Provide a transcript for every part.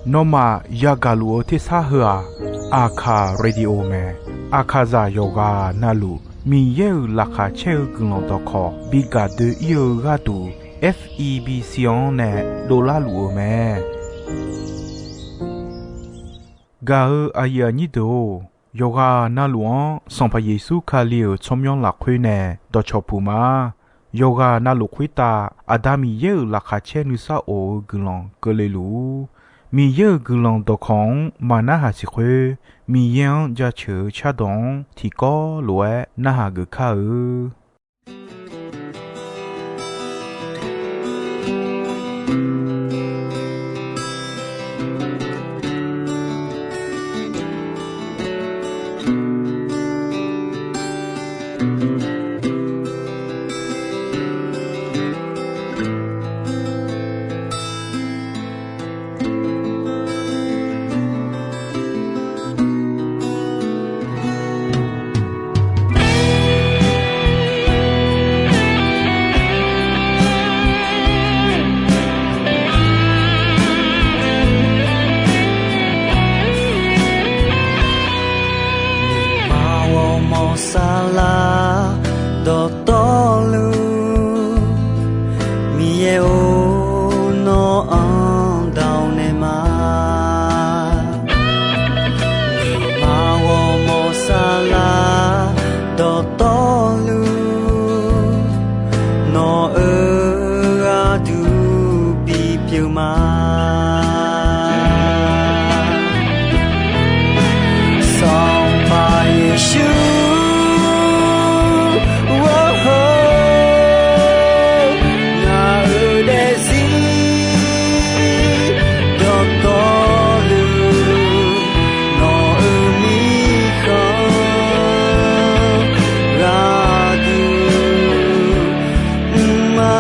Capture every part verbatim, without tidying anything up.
Nawmaf yagaq luf-eu tersar heu-aq, Aqkaq Radio mae. Aqkaqzaq yawqghaq navluf Miqyaer-euq laqkhaq caer-eu guiqlanq dawqkawq bi gaq doe-ir-eu gharduq, F E B C-anr nae dovlar luf-eu mae. Gaq-eu aqyuif aqnyir deuq-or, yawqghaq navluf-anr Sanqpaq Yeqsur Kali-euq tsawrmyanr lafkhoer nae dawqcawq puq ma. Yawqghaq navluf khoertav Aqda Miqyaer-euq laqkhaq caer nuisar of-eu guiqlanq keuvle luf-ur. Miqyaer-euq guiqlanq dawqkawq-anr maqnarhaq siq khoer, Miqyaer-anr jaceuq-eu cardawq-anr tiqkawv lof-aer narhaq geuf kar-eu. Maqghawqmawq saflar dawqtawvluf, Miqyaer-or, nawr-anr dawq naeq ma. Maqghawqmawq saflar dawqtawvluf, nawq-euq gharduq bipyeuf ma. Sanqpaq Yeqsur, ngaq-euq daefzir dawqtawvluf, nawq-euq mirkhanq gharduq mr ma.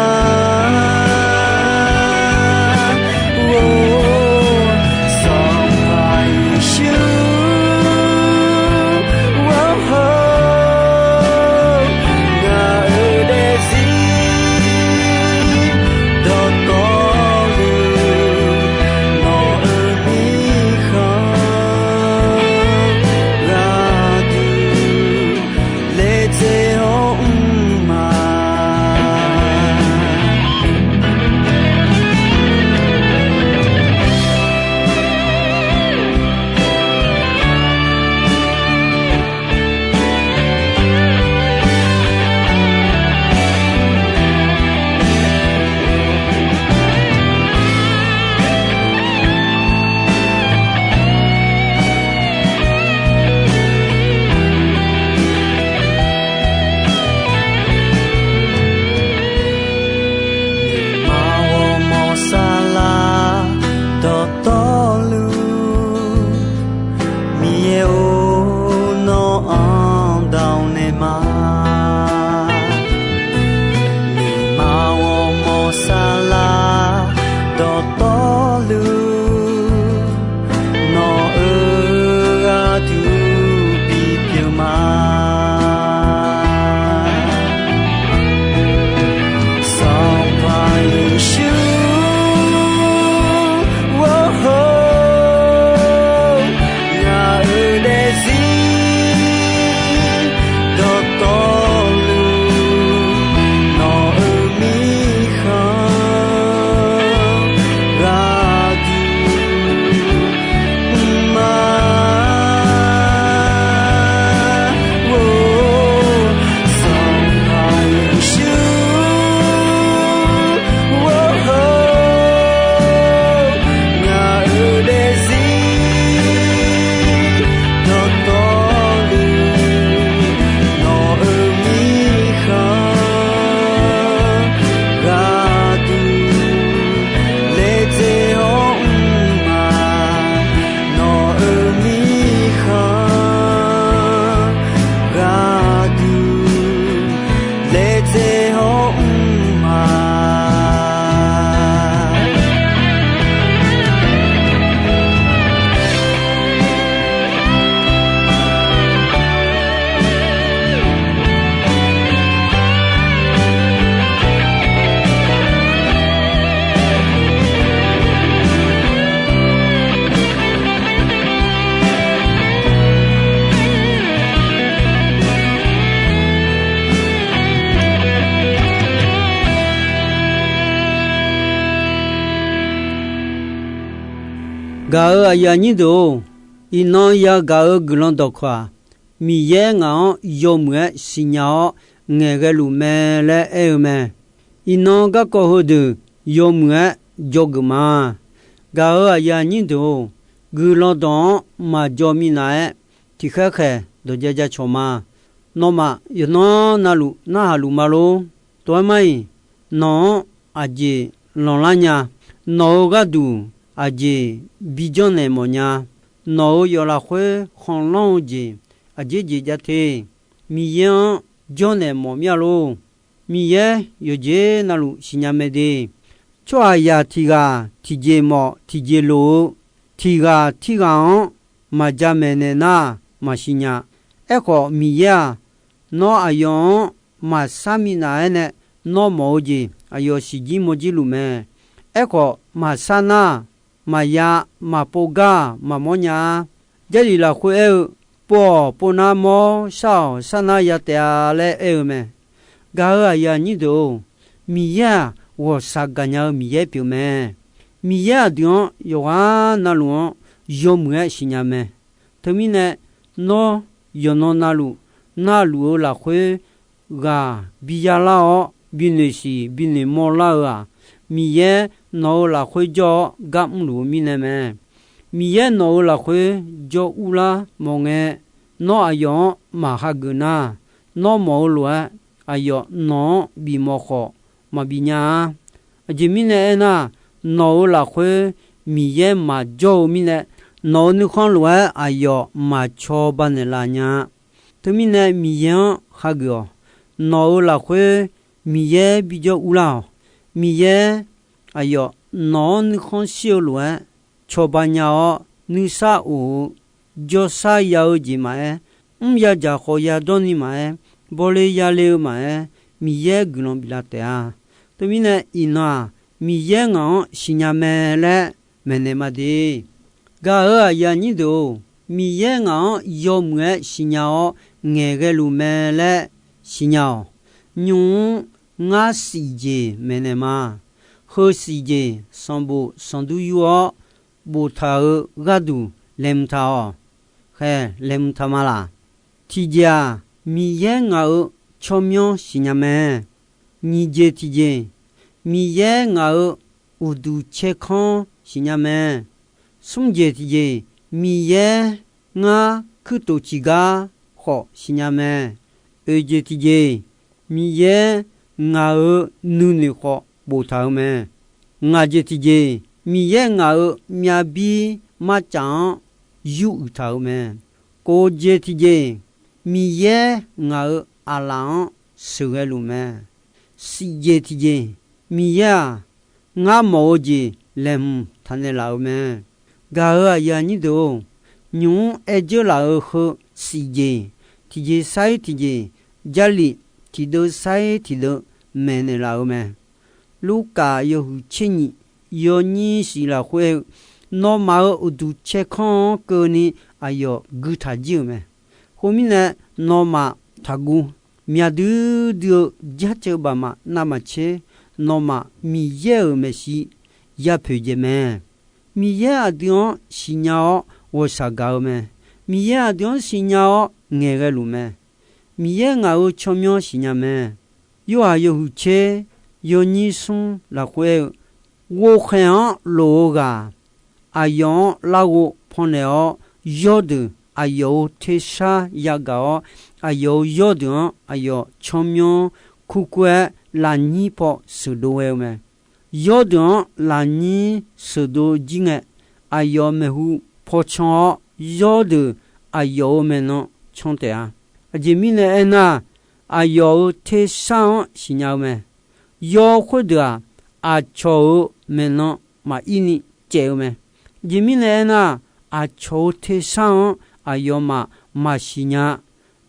Gaq-euq aqyuif aqnyir deuq-or, iqnan yagaq-euq guiqlanq dawqkawq-aq, Miqyaer ngaq-anr yawmuiq-aer siqnya-awr ngaeqghae luf mae laer aer-eu mae. Iqnan garkawv heudeuq yawmuiq-aer dzawgeuf ma. Gaq-euq aqyuif aqnyir deuq-or, guiqlanq dawq-anr maqjaw minav-aer tiqkhaer khaeq dawqjae jacawq ma. Nawmaf yawqnan navluf narhaq luf ma lor. Tov-aer mar-iq, nawq-anr aqjeq lanqlar nya. Nawq-euq gharduq aqjeq bi janrnaeq mawf nya. Nawq-euq yawf lafkhoer khanqlanr-eu jeq aqjeq jeq jav te. Miqyaer-anr janrnaeq mawf mir-a lor. Miqyaer yawqjeq navluf siqnya mae de. Tsawrhaqzaq tiq ghaq tiqjeq mawf tiqjeq loq-eu, tiq ghaq tirghaq-anr maqja maeqnaeq nar maqsiq nya. Aerkhawf, Miqyaer-aq, nawr aqyawf-anr maqsar minav-aer nae nawr mawf-eu jeq aqyawf siqjir mawrjir luf mae. Aerkhawf, maqsar nar, maqya, maqpov gar maqmawr nya-a. Jarlif lafkhoer aer-eu, pov-awq, pov nar mawr, shar-awq, shar nar ya taef-a laer aer-eu mae. Gaq-euq aqyuif aqnyir deuq-or, Miqyaer-aq, ghawqshaq gaqnya-eu Miqyaer pyeuf mae. Miqyaer aqdui-anr yawqghaq navluf-anr yawmuiq-aer siqnya mae. Teumirnae, nawr yawqnan navluf narluf-eu lafkhoer ghaq bi yalar-awr, bi noeqsiq bi noeqmawr lar-eu-aq, Miqyaer nawq-euq lafkhoer jawr-awr gar mrluf-eu mirnae mae. Miqyaer nawq-euq lafkhoer jawr urlar mawf ngae, nawr aqyawf-anr maqhageuf nar, nawr mawf-eu lof-aer aqyawf nawq-anr bifmawf khawf maqbif nya-a. Aqjeq mirnae aernar, nawq-euq lafkhoer Miqyaer maqjawr-eu mirnae, nawq-euq nuikhanr lof-aer aqyawf maqcawba naeqlaf nya-a. Teumirnae Miqyaer-anr hageuf-awq. Nawq-euq lafkhoer Miqyaer bijawr urlar-awq. Miqyaer aqyawf nawq-anr nuikhanr shir-eu lof-aer cawba nya-awr, nuisar of-eu jawrshar ya-eu jeq maqaer, mr yadzaq khawf yadawr ni maqaer, bawle yale-eu maqaer, Miqyaer guiqlanq biflaf taef-a. Teumirnae iqnan-aq, Miqyaer ngaq-anr siqnya mae laer maeqnaeq ma de. Gaq-euq aqyuif aqnyir deuq-or, Miqyaer ngaq-anr yawmuiq-aer siqnya-awr ngaeqghae luf mae laer siqnya-awq. Nymq-mr ngar siq jeq maeqnaeq ma. Heu siq jeq sanqbof sanqdur yur-awr boftaq-euq gharduq laeqhmq taq-awq. Khaeq laeqhmq taq ma laq. Tiqjeq-aq, Miqyaer ngaq-euq tsawrmyanr siqnya mae. Nyiq jeq tiqjeq, Miqyaer ngaq-euq uqduq caerkanr siqnya mae. Smr jeq tiqjeq, Miqyaer ngar kuirtof ciqgar khawf siqnya mae. Oeq jeq tiqjeq, Miqyaer ngaq-euq nuinoeq khawf boftaq-eu mae. Ngaq jeq tiqjeq, Miqyaer ngaq-euq myavbir marcaf-anr yuruiq taq-euq mae. Kof jeq tiqjeq, Miqyaer ngaq-euq aqlaf-anr sheuqghae luf mae. Siq jeq tiqjeq, Miqyaer-aq, ngar mawf-eu jeq laeqhmq taq naeqlaf-euq mae. Gaq-euq aqyuif aqnyir deuq-or, nymq-mr aer dzeur laf-euq heu siq jeq, tiqjeq sar-ir tiqjeq, Jarlif tiqdeuv sar-ir tiqdeuv maeqnaeq laf-euq mae. Lurkaf yawhuiq tser nyiq yawnyir shif lafkhoer aer-eu, nawmaf-euq uqduq caerkanr-anr keuvni aqyawf guitaq jir-euq mae. Khoermirnae, nawmaf taqguv. Myaq duidui-eu jarceuv baqmaf navmaqtser, nawmaf Miqyaer-euq maeqshi yapoeq jaeq mae. Miqyaer aqdui-anr siqnya-awr ghawqshaq gaq-eu mae. Miqyaer aqdui-anr siqnya-awr ngaeqghae luf mae. Miqyaer ngaq-euq tsawrmyanr siqnya mae. Yorhaq yawhuiq tser yawnyir smr lafkhoer aer-eu, ghovkhaeq-anr lof-eu ghaq, aqyawf-anr larghov pannaeq-awr, yawrdeuq aqyawf-euq tersar yagaq-awr, aqyawf-euq yawrdeuq-anr aqyawf tsawrmyanr kurkur-aer lafnyir paw sheuqdov ghae-eu mae. Yawrdeuq-anr lafnyir sheuqdov jir ngae, aqyawf maeqhu paw can-awr, yawrdeuq aqyawf-euq maeqnan can taef-a. Aqjeq mirnae aernar, aqyawf-euq tersar-anr siqnya-eu mae. Yaw khoerdeuq-aq, aqcawq-euq maeqnan maqir ni caev-eu mae. Aqjeq mirnae aernar, aqcawq-euq tersar-anr aqyawfmaf maqsiq nya.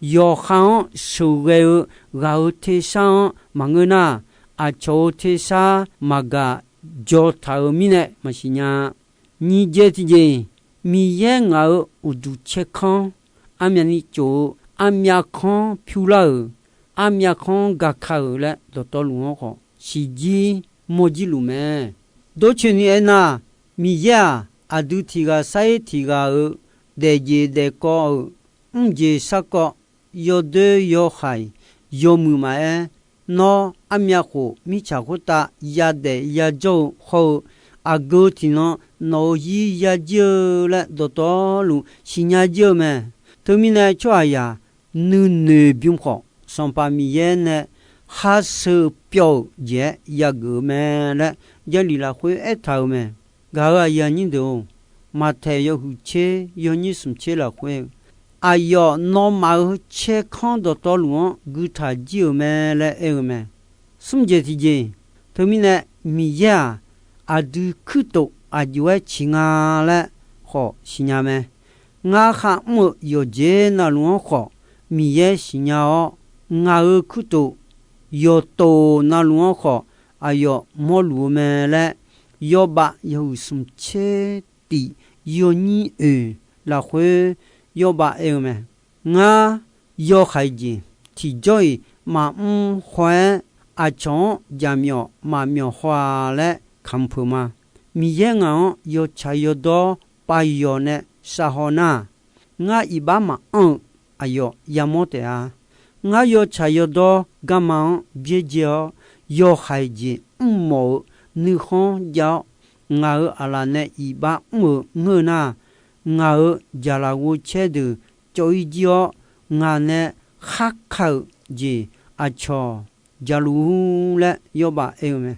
Yawqha-anr sheuqghae-eu ghaq-euq tersar-anr maqngeur nar, aqcawq-euq tersar maqgaq jawtaq-euq mirnae maqsiq nya. Nyiq jeq tiqjeq, Miqyaer ngaq-euq uqduq caerkanr, armyavni tsof-eu, armyavkanr pyur lar-euq, armyavkanr gaka-euq laer dawqtawvluf-anr khawf siqjir mawrjir luf mae. Dawrcoeni aernar, Miqyaer-aq, aqdui tiq ghaq sar-ir tiq ghaq-euq daefjeq daefkawv-euq mrjeq sarkawv yawdoer yawhaiq yawmuiq maqaer, nawr armyav khof mirtsaq khoertav yadaef yajawr-eu hawr-eu, aqgeu tiqnan nawq-euq zir yajir-eu laer dawqtawvluf siqnya jir-eu mae. Teumirnae tsawrhaqzaq nuinoeq bym khawf, Sanqpaq Miqyaer nae khar sheu pyawv-euq jeq-aer yageuf-eu mae laer Jarlif lafkhoer aertaq-euq mae. Gaq-euq aqyuif aqnyir deuq-or, Maqtaeq yawhuiq tser yawnyir smq tser lafkhoer, aqyawf nawmaf-euq caerkanr dawqtawvluf-anr guitaq jir-euq mae laer aer-eu mae. Smr jeq tiqjeq, teumirnae Miqyaer-aq, aqdui kuirtof aqjox-aer ciq nga laer khawf siqnya mae. Ngar kharmr-eu yawqjeq navluf-anr khawf Miqyaer siqnya-awr, ngaq-euq kuirtof yawqtof navluf-anr khawf aqyawf mawrluf-eu mae laer, Yawbav yawhuiq smq tser tif yawnyir oeq lafkhoer Yawbav aer-eu mae. Ngar yawhaiq jeq tiqjawr-iq maqmr haw-aer, aqcawq-anr jaqmyawf maqmyawf haw-a laer kamq peuq ma. Miqyaer ngaq-anr yawtsaq yawdawr pav yawq nae sharhaw nar, ngar iqbax maqanr-eu aqyawf yamawr taef-a. Ngar yawtsaq yawdawr garma-anr byaerdzae-awr, yawhaiq jeq mrmawf-eu nuikhanr jav-awr, ngaq-euq aqlaf nae iqbax mr-euq ngeur nar, ngaq-euq jaqlaf ghovcaer deuq cawv-ir jir-awr, ngaq nae kharka-euq jeq aqcawq jaqluf-ur laer Yawbav aer-eu mae.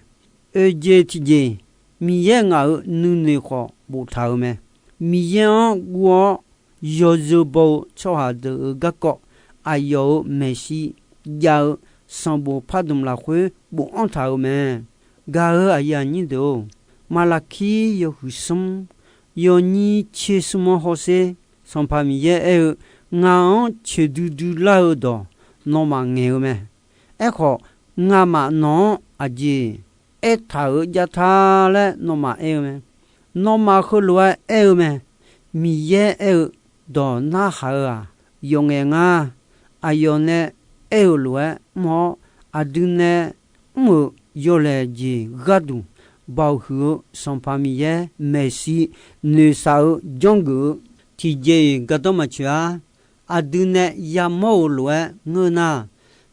Oeq jeq tiqjeq, Miqyaer ngaq-euq nuinoeq khawf boftaq-euq mae. Miqyaer-anr guv-awr yawzeu baw-eu tsawrhaq deuq-euq garkawv, aqyawf-euq maeqshi jav-eu sanqbof pardmq lafkhoer bofanr taq-euq mae. Gaq-euq aqyuif aqnyir deuq-or, Maqlaqkir yawhuiq smr yawnyir tser smr-anr hawsher. Sanqpaq Miqyaer aer-eu, Ngaq-anr coeqdui dui lar-eu dawq nawmaf ngaeq-eu mae. Aerkhawf, ngamaf nawq-anr aqjeq aertaq-euq jav ta laer nawmaf aer-eu mae. Nawmaf heulof-aer aer-eu mae. Miqyaer aer-eu, dawq narhaq-eu-aq, yawqngaef ngar. Aqyawf nae aer-euq lof-aer mr-awr, aqdui nae mr-euq yawlaeq jeq gharduq, Baoq huiq-eu Sanqpaq Miqyaer maeqshi noeqshaq-eu janrgeuf-eu tiqjeq-iq gardanr maqtsoeq-ar. Aqdui nae yamawr-euq lof-aer ngeur nar,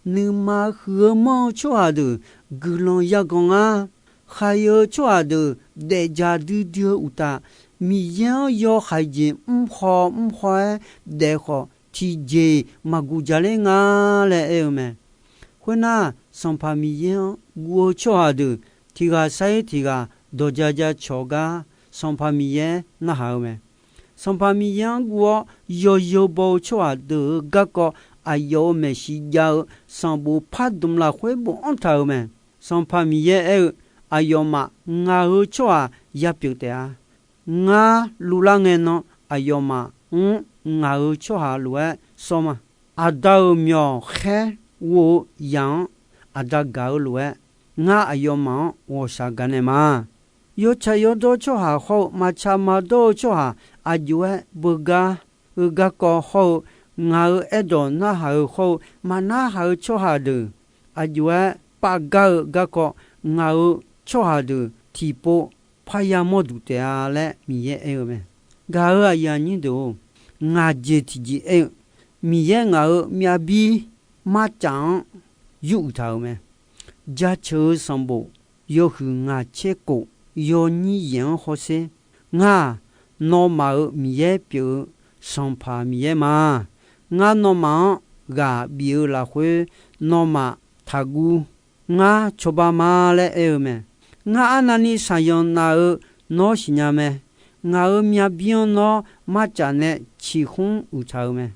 nuima huiq-eu manr-eu tsawrhaq deuq guiqlanq yagan ngar. Khaqyae-eu tsawrhaq deuq daefdzaq duidui-eu uqtaf, Miqyaer-anr yawhaiq jeq mrhaw mrhaw-aer daef khawf, tiqjeq-iq maqguq jaqler nga laer aer-eu mae. Khoernar, Sanqpaq Miqyaer-anr guv-eu tsawrhaq deuq tiq ghaq sar-ir tiq ghaq dawq ja ja cawq gar Sanqpaq Miqyaer narhaq-eu mae. Sanqpaq Miqyaer-anr guv-awr yawzeu baw-eu tsawrhaq deuq-euq garkawv, aqyawf-euq maeqshi jav-eu sanqbof pardmq lafkhoer bofanr taq-euq mae. Sanqpaq Miqyaer aer-eu, Aqyawfmaf ngaq-euq tsawrhaq ya pyeuf taef-a. Ngar luvlar ngae nan, aqyawfmaf-anr ngaq-euq tsawrhaq lof-aer sawr ma. Aqda-euq myawq khaer ghov-eu yaq-anr aqda gaq-eu lof-aer, ngar aqyawfmaf-anr ghawqshaq gaq naeq ma. Yawtsaq yawdawr tsawrhaq hawr-eu maqtsaq maqdawr-eu tsawrhaq aqjox-aer beugar-eu garkawv hawr-eu, ngaq-euq aerdawq narhaq-eu hawr-eu maqnarhaq-eu tsawrhaq deuq aqjox-aer pav gar-eu garkawv, ngaq-euq tsawrhaq deuq tiqpov parya mawr duq taef-a laer Miqyaer aer-eu mae. Gaq-euq aqyuif aqnyir deuq-or, ngaq jeq tiqjeq aer-eu, Miqyaer ngaq-euq myavbir marcaf-anr yur uiq taq-euq mae. Jaceuq-eu sanqbof yawhuiq ngaq tser kof yawnyir yaeq-anr hawsher. Ngar-aq, nawmaf-euq Miqyaer pyeuf-eu Sanqpaq Miqyaer ma. Ngar nawmaf-anr ghaq bif-eu lafkhoer nawmaf taqguv. Ngar cawba ma laer aer-eu mae. Ngar arnavni shaqyanq naf-eu nawr siqnya mae. Ngaq-euq myavbir-anr nawr marcaf nae ciqkhmr uiq taq-eu mae.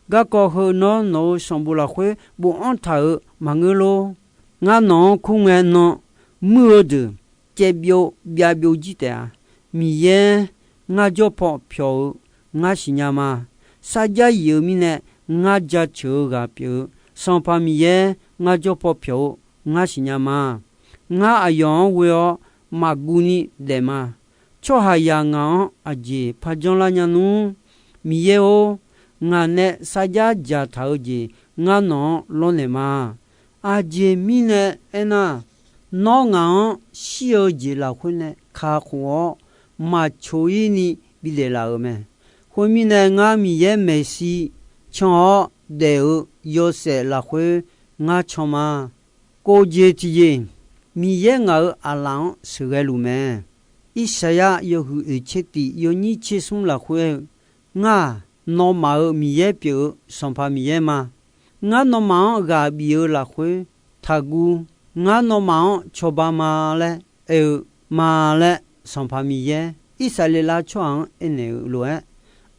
Garkawv heu nawr nawq-euq sanqbof lafkhoer bofanr taq-euq maqngeur lor. Ngar nawq-anr kur ngae nan, muir-eu deuq caevbyov byavbyov jir taef-a. Miqyaer ngar jawr paw pyawq-eu ngar siqnya ma. Sarjax yif-eu mirnae ngar jaceuq-eu ghaq pyeuf-eu Sanqpaq Miqyaer ngar jawr paw pyawq-eu ngar siqnya ma. Ngar aqyawf-anr ghoe-awr maqguv ni daef ma. Tsawrhaqzaq ngaq-anr aqjeq par janrlar nya nmr. Miqyaer-or, ngaq nae sarjax dzaqtaq-eu jeq ngar nawq-anr lawrnaeq ma. Aqjeq mirnae aernar, nawr ngaq-anr shir-eu jeq lafkhoer nae kakhof-awr, maqcoq-ir ni bidaef laf-euq mae. Khoermirnae, ngar Miqyaer maeqshi can-awr daef-eu yawshaef lafkhoer ngar can ma. Kof jeq tiqjeq, Miqyaer ngaq-euq aqlaf-anr sheuqghae luf mae. Irsaqyar yawhuiq oeq tser tiq yawnyir tser smr lafkhoer aer-eu, Ngar-aq, nawmaf-euq Miqyaer pyeuf-eu Sanqpaq Miqyaer ma. Ngar nawmaf-anr ghaq bif-eu lafkhoer taqguv. Ngar nawmaf-anr cawba ma laer aer-eu ma laer, Sanqpaq Miqyaer Irsaqleqlav tsawrhaq-anr aernaeq-euq lof-aer,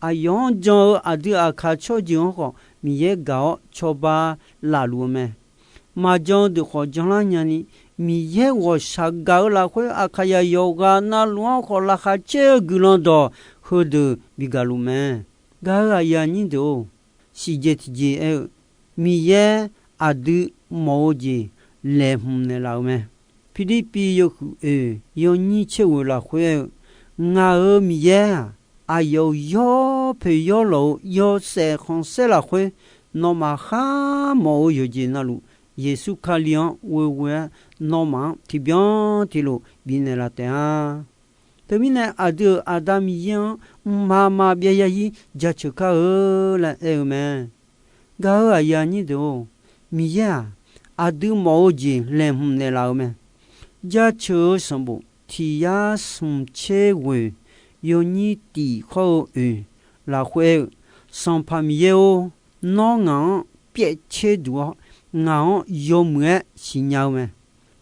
aqyawf-anr jan-eu aqdui aqkaq tsawrjeuq-anr khawf Miqyaer gaq-awr cawba laf luf-eu mae. Maqjan-eu deuq khawf janlar nyani, Miqyaer ghawqshaq gaq-eu lafkhoer aqkaqyaq yawqghaq navluf-anr khawf laqkhaq caer-eu guiqlanq dawq heudeuq bigaq luf mae. Gaq-euq aqyuif aqnyir deuq-or, siqjeq tiqjeq aer-eu, Miqyaer aqdui mawf-eu jeq laeqhmq naeqlaf-eu mae. Pirlirpiv yawhuiq oeq yawnyir tser ghoeq lafkhoer aer-eu, Ngaq-euq Miqyaer-aq, aqyawf-euq yawpoeq yawlawq-euq yawshaef khanqsaer lafkhoer, nawmaf khar mawf-eu yawqjeq navluf, Yeqsur Kali-anr ghoeghoe-aer, nawmaf-anr tiqbyan tiqlof bifnaeq laf taef-a. Teumirnae, aqdui-euq Aqda Miqyaer-anr mqmaq maqbyav zarzir jaceuq kar-eu laer aer-eu mae. Gaq-euq aqyuif aqnyir deuq-or, Miqyaer-aq, aqdui mawf-eu jeq laeqhmq naeqlaf-eu mae. Jaceuq-eu sanqbof tiq yar smq tser ghoeq yawnyir tiq hawr-eu oeq lafkhoer aer-eu, Sanqpaq Miqyaer-or, nawr ngaq-anr pyaev tser duq-awr, ngaq-anr yawmuiq-aer siqnya-eu mae.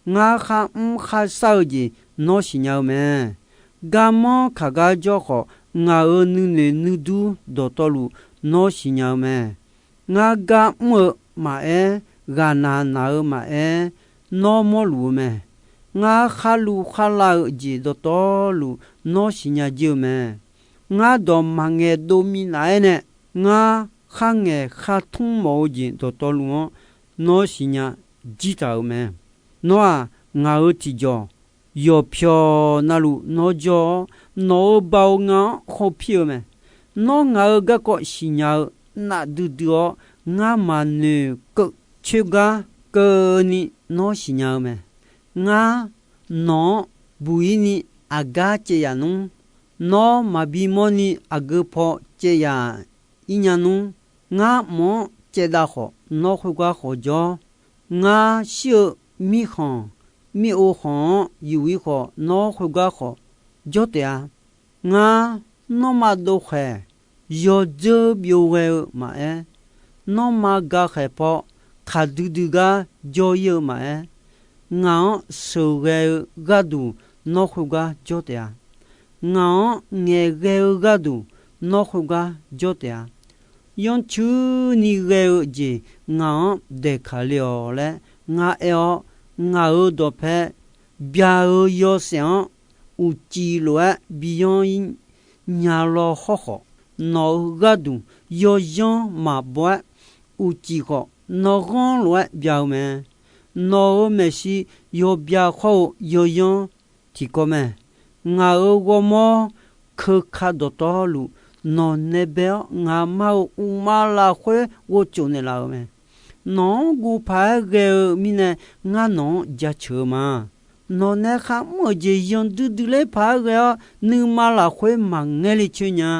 Ngar kharmr kharshar-eu jeq nawr siqnya-eu mae. Garmanr kaq gar jawr khawf, ngaq-euq nuinoeq nuidur dawqtawvluf nawr siqnya-eu mae. Ngar gar mr-eu maqaer, ghaqnaq naq-eu maqaer, nawr mawrluf-eu mae. Ngar kharluv kharlav-eu jeq dawqtawvluf nawr siqnya jir-eu mae. Ngar dawq maqngaeq dov minav-aer nae, ngar kharngaeq khartmr mawf-eu jeq dawqtawvluf-anr nawr siqnya jir taq-euq mae. Nawr-aq, ngaq-euq tiqjawq yawqpyawq navluf nawr jawr-awr, nawq-euq baoq nga-anr khawpir-eu mae. Nawr ngaq-euq garkawv siqnya-eu nafdui dui-awr, ngar maqnoeq keuv coer gar keuvni nawr siqnya-eu mae. Ngar nawq-anr buq-ir ni aqgar caev yaf nmr. Nawr maqbi mawrni aqgeu paw caev yaf-ir nya nmr. Ngar mq-anr caevdav khawf, nawr khoergar khawf jawr. Ngar shir-eu mirkhanq, mir-ov khanq-anr yuf-ir khawf, nawr khoergar khawf jawr taef-a. Ngar nanrma dovkhaeq, yawdzeur byov ghae-eu maqaer, nanrma gakhaeq paw kaqdui dui gar jawr-ir-eu maqaer, ngaq-anr sheuqghae-eu gharduq nawr khoergar jawr taef-a. Ngaq-anr ngaeqghae-eu gharduq nawr khoergar jawr taef-a. Yanrcuir ni ghae-eu jeq ngaq-anr daeqkaq le-awq laer ngar aer-awr, ngaq-euq dawqpae bya-eu yawshaef-anr uqcif lof-aer bi yanr-ir nya law hawrkhawf, nawq-euq gharduq yawyanr maqbaw-aer, uqcif khawf nanrghanr lof-aer bya-eu mae. Nawq-euq maeqshi yawbya khawr-eu yawyanr tiqkawv mae. Ngaq-euq ghawrmawr keuka dawqtawvluf nawq nae bae-awr, ngaqma-euq uqma lafkhoer ghovtsof naeqlaf-euq mae. Nawq-anr guv paq-aer ghae-eu mirnae, ngar nawq-anr jaceuq-eu ma. Nawq nae kharmr-euq jeq yandui dui ler paq-aer ghae-awr, nuima lafkhoer maqngaer le coer nya.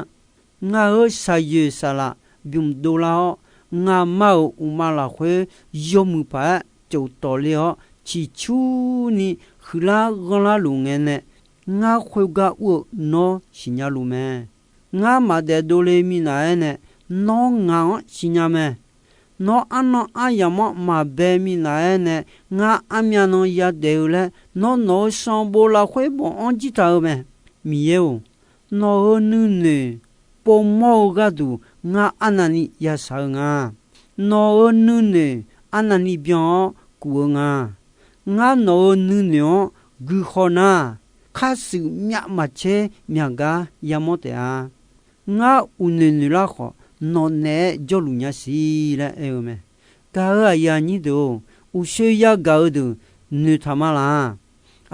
Ngaq-euq shaqyoeq saqlaq bymq dovlar-awr, ngaqma-euq uqma lafkhoer yawmuiq paq-aer tsof tawq ler-awr, ciqcurni huiqlar ghanrlar luf ngae nae, ngar khoergar ur-eu nawr siqnya luf mae. Ngar maqdaef dovle minav-aer nae, nawr ngaq-anr siqnya mae. Nawr arnan aryamq-anr maqbae minav-aer nae, ngar armyav nan yadaef-eu laer nawr nawq-euq sanqbof lafkhoer bofanr jir taq-eu mae. Miqyaer-or, nawq-euq nuinoeq povmawr-eu gharduq ngar arnavni yashaq-eu nga. Nawq-euq nuinoeq arnavni byan-awr kuf-eu nga. Ngar nawq-euq nuinoeq-anr guihaw nar, khar shuif myav maqtser myaq gar yamawr taef-a. Ngar uqnoeq noeq lar khawf, nawq naeq-aer jawrluf nya siq laer aer-eu mae. Gaq-euq aqyuif aqnyir deuq-or, uqshoe yagaq-eu deuq noeqtaq ma laq.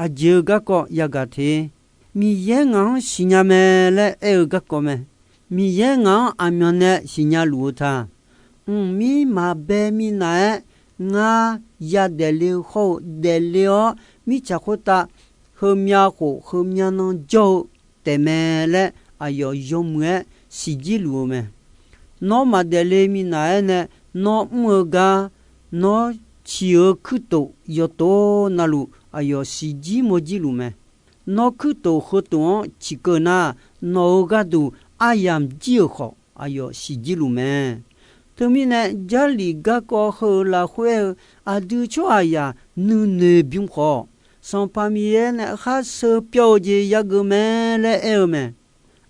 Aqjeq-eu garkawv yagaq te. Miqyaer ngaq-anr siqnya mae laer aer-eu garkawv mae. Miqyaer ngaq-anr aqmyannae siqnya luf-eu ta. Mqmir maqbae minav-aer ngar yadaef le-eu hawr-eu daefle-awr, mirtsaq khoertav heumyav khof heumyav nan jawr-eu taef mae laer aqyawf yawmuiq-aer siqjir luf-eu mae. Nawr maqdaef le minav-aer nae nawr mr-eu gar, nawr ciq-eu kuirtof yawtov navluf aqyawf siqjir mawrjir luf mae. Nawr kuirtof heutof-anr ciqkeuv nar, nawq-euq gharduq aryamq jir-euq khawf aqyawf siqjir luf mae. Teumirnae, Jarlif garkawv heu-euq lafkhoer aer-eu aqdui tsawrhaqzaq nuinoeq bym khawf, Sanqpaq Miqyaer nae khar sheu pyawr-eu jeq yageuf mae laer aer-eu mae.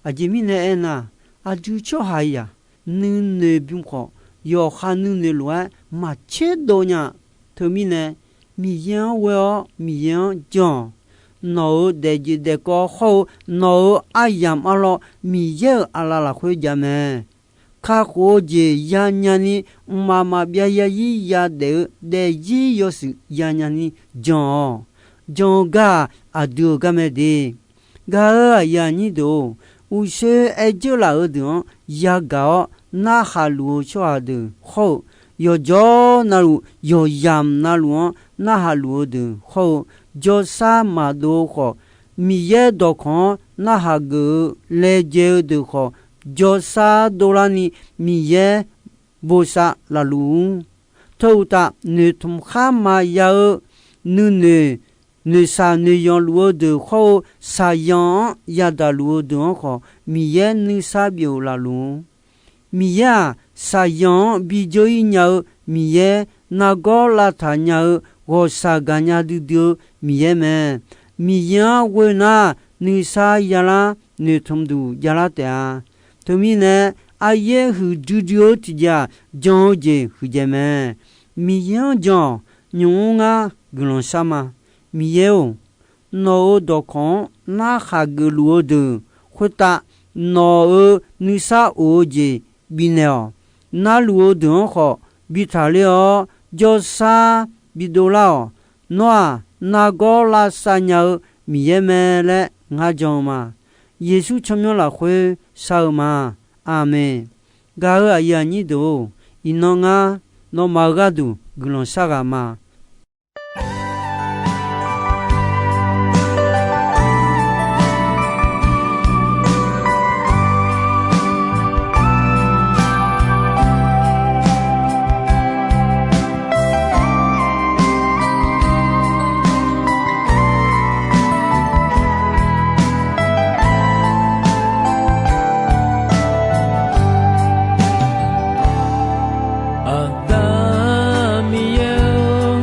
Aqjeq mirnae aernar, aqdui tsawrhaqzaq nuinoeq bym khawf, yawqha nuinoeq lof-aer maqtserdov nya. Teumirnae, Miqyaer-anr ghoe-awr Miqyaer-anr jan-awq. Nawq-euq daefjeq daefkawv hawr-eu nawq-euq aryamq arlawr Miqyaer-euq aqlaf lafkhoer jav mae. Kakhof-eu jeq yanya ni, mqmaq maqbyav yazir yadaef-eu daefzir yawshuif yanya ni jan-awq. Jan-eu gar-aq, aqdui-euq gar mae de. Gaq-euq aqyuif aqnyir deuq-or, uqshoe aer dzeur laf-eu deuq-anr yagaq-awr narhaq luf-eu tsawrhaq deuq hawr-eu, yawqjawr navluf yawqyamq navluf-anr narhaq luf-eu deuq hawr-eu, jawrsar maqdov-eu khawf, Miqyaer dawqkawq-anr narhaq geuf-eu laejae-eu deuq khawf, jawrsar dovlarni Miqyaer bosav laf luf-ur. Teu uqtaf, noeqtmq khar maqya-eu nuinoeq, noeqshaq noeqyanq luf-eu deuq hawr-eu, shaqyanq-anr yadaq luf-eu deuq-anr khawf, Miqyaer nuisar bif-euq laf luf-ur. Miqyaer-aq, shaqyanq-anr bi dzeur-ir nya-eu Miqyaer, nargawr lavtaq nya-eu ghawqshaq gaqnya duidui-eu Miqyaer mae. Miqyaer-anr ghoe nar, nuisar yalar noeqtmq duq javlar taef-a. Teumirnae, aryaer huiqdui dui-eu tiqjeq-aq, jan-eu jeq huiqdzaeq mae. Miqyaer-anr jan-awq. Nymq-mr ngar guiqlanq shar ma. Miqyaer-or, nawq-euq dawqkawq-anr narhaq geufluf-eu deuq khoertav, nawq-euq nuisar of-eu jeq bifnaeq-awq. Narluf-eu deuq-anr khawf bi taqler-awr, jawrsar bidov lar-awq. Nawr-aq, nargawr lavsav nya-eu Miqyaer mae laer ngar jan-eu ma. Yeqsur tsawrmyanr lafkhoer shar-eu ma. Aqmeq. Gaq-euq aqyuif aqnyir deuq-or, iqnan ngar nawmaf-euq gharduq guiqlanq shar ghaq ma. Aqda Miqyaer-or,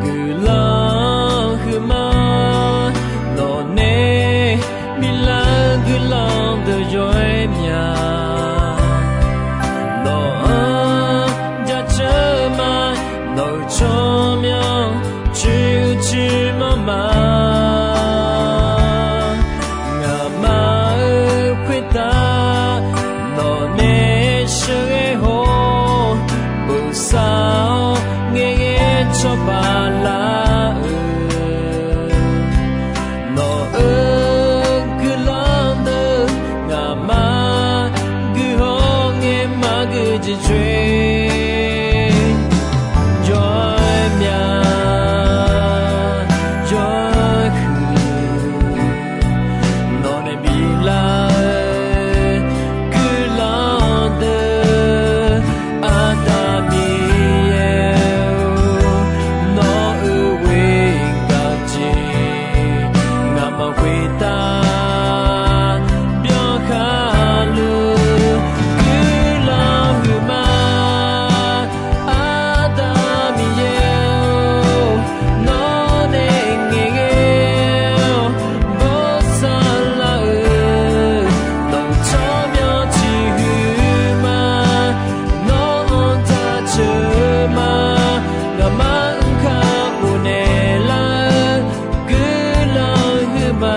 guiqlanq huiqma, nawqnae biflar-eu guiqlanq deuq yawr-aer mya. Nawq-anr jaceuq ma, nawq-euq tsawrmyanr coer-eu coer manr ma. Ngaqma-euq khoertav nawqnae sheuqghae haw-awr, bosav-awr ngaeqghae cawba lar-eu, nawq-euq guiqlanq deuq ngaqma guiqhaw ngae maqgui jeq coer, jawr-aer mya, jawr-aer huiq. Nawqnae biflar-eu guiqlanq deuq, Aqda Miqyaer-or, nawq-euq ghoer gaq-eu jeq ngaqma khoertav byankhar luf guiqlanq huiqma. Aqda Miqyaer-or, nawqnae ngaeqghae-awr bosav lar-eu, nawq-euq tsawrmyanr ciqhuiq ma. Nawq-anr jaceuq ma. Ngaqma-anr kakhof naeqlar-eu guiqlanq huiqma.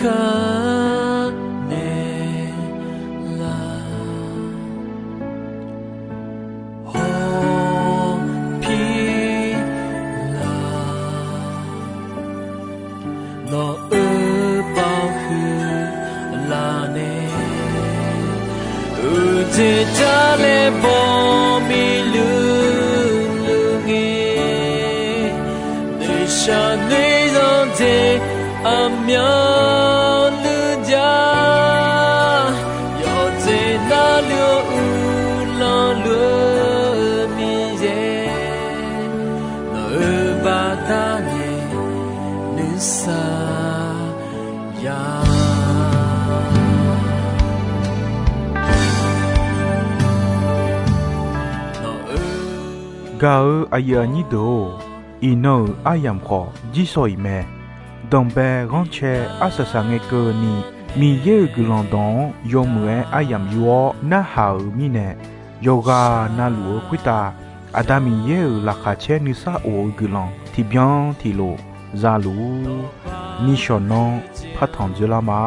Garnae la, hawpir la, nawq-euq baoq huiq laf nae, uqdzaeq jar laer baw miqluiq luiq ngae, noeqshaq noeq zanqdzaeq aqmyanluf jar, yawqdzaeq navluf-eu uqlanq luf-eu Miqyaer, nawq-euq baqdanae nuisar ya. Gaq-eu aqyuif aqnyir deuq-or, iqnan-euq aryamq khawf jirsawq iq mae. Danqbae ghanrcae arsaq saq ngae keuvni, Miqyaer-euq guiqlanq dawq-anr yawmuiq-aer aryamq yur-awr narhaq-euq mirnae, yawqghaq navluf-eu khoertav Aqda Miqyaer-euq laqkhaq caer nuisar of-eu guiqlanq tiqbyan tiqlof za luf-ur. Nishawq nanr partanq dzoerlar ma.